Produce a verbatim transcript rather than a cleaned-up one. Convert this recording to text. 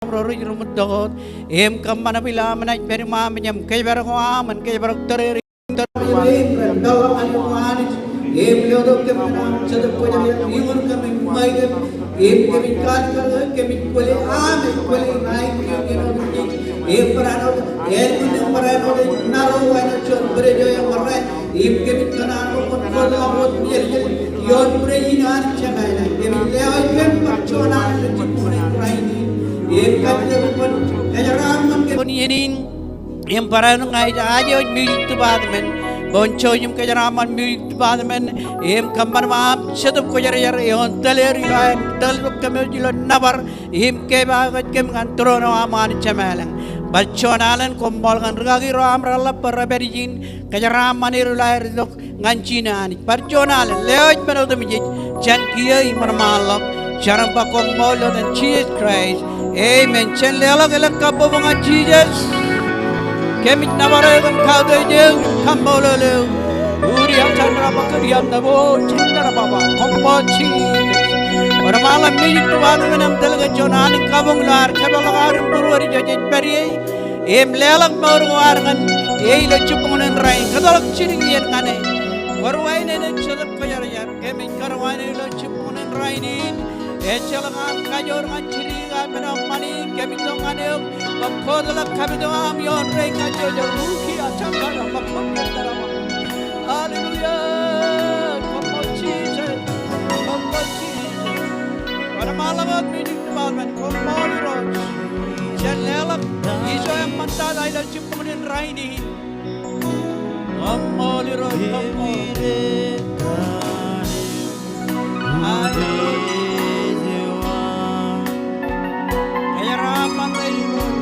ro ri ri ṃōttok wōt. Im kōṃṃan bwe ilo aṃ naaj pād iṃaan im kōjparok aṃ, im kōjparok tōre ri tōre ri im ren peḷḷọk ñan eok Anij. Im letok kōm ñan aṃ Jetōb Kwōjarjar, iuṃwin kōmij ṃakūt, im kōmij kaalikkar, kōmij kwōle aṃ, im kwōle aṃ, im kōmij kwōle aṃ, im barāinwōt, im barāinwōt, im naro wāween juon bwidej eo eṃṃan raṇ, im kōmij kōṇaan bwe kwōn kōtḷọk wōt jeljel ioon bwidej in Anij Jemem ilañ. Kōmij lewōj kōm bar juon alen ilo jibboñōn in rainin. Im kajjitōk bwe kwōn kōjeraaṃṃan kōm. Kwōn iien in im barāinwōt ña ij aje wōj music department, bwe kwōn jouj im kōjeraaṃṃan music department, im kōṃṃan bwe aṃ Jetōb Kwōjarjar eoon tōl er ilo aer tōl kōm ilo nōbar, im kepaak kōm ñan tūroon eo aṃ Anij Jemem ilañ. Bar juon alen koṃṃool kōn rūkaki ro aṃ reḷḷap bwe rej pād ijin, kōjeraaṃṃan er ilo aer itok ñan ijin Anij. Bar juon alen, lewōj men otemjej jān kiiō im ṃōṇōṃaanḷọk. Jar im ba koṃṃool ilo etan Jisōs Kraist. Amen. Jen leḷọk elōñ kabbokbok ñan Jisōs. Kōmij nōbar eok im kautiej eok im kaṃṃoolol eok. Uri aṃ jān ḷap ak kūr iam nōb, O jān ḷap ak. Koṃṃool Jisōs. Wōnṃaanḷọk music department im tōl kōj juon alen kabuñ ilo ad kōpeḷḷọk ad im būruod ijo jej pād ie. Im leḷọk mour ko ad ñan e ilo jibboñōn in rainin. Kōtḷọk jidik iien ñan e. Kōrā wāween eṇ Jetōb Kwōjarjar. Kōmij kōrā wāween eṇ ilo jibboñōn in rainin. Ejjeḷọk an kajoor ñan jidik eo men eo ṃani. Kōmij itok ñan eok bwe kwōn kōtḷọk kapit eo aṃ ioon rein kajjojo. Ruki a jañkara bwe kwōn kōtḷọk. Hallelujah. Koṃṃool Jisōs. Koṃṃool Jisōs. Wōnṃaanḷọk wōt music department, koṃṃool Irooj. Jen leḷọk ijo eṃṃantata ilo jibboñōn in rainin. Koṃṃool Irooj, koṃṃool. Hallelujah. Kōjeraaṃṃan Irooj.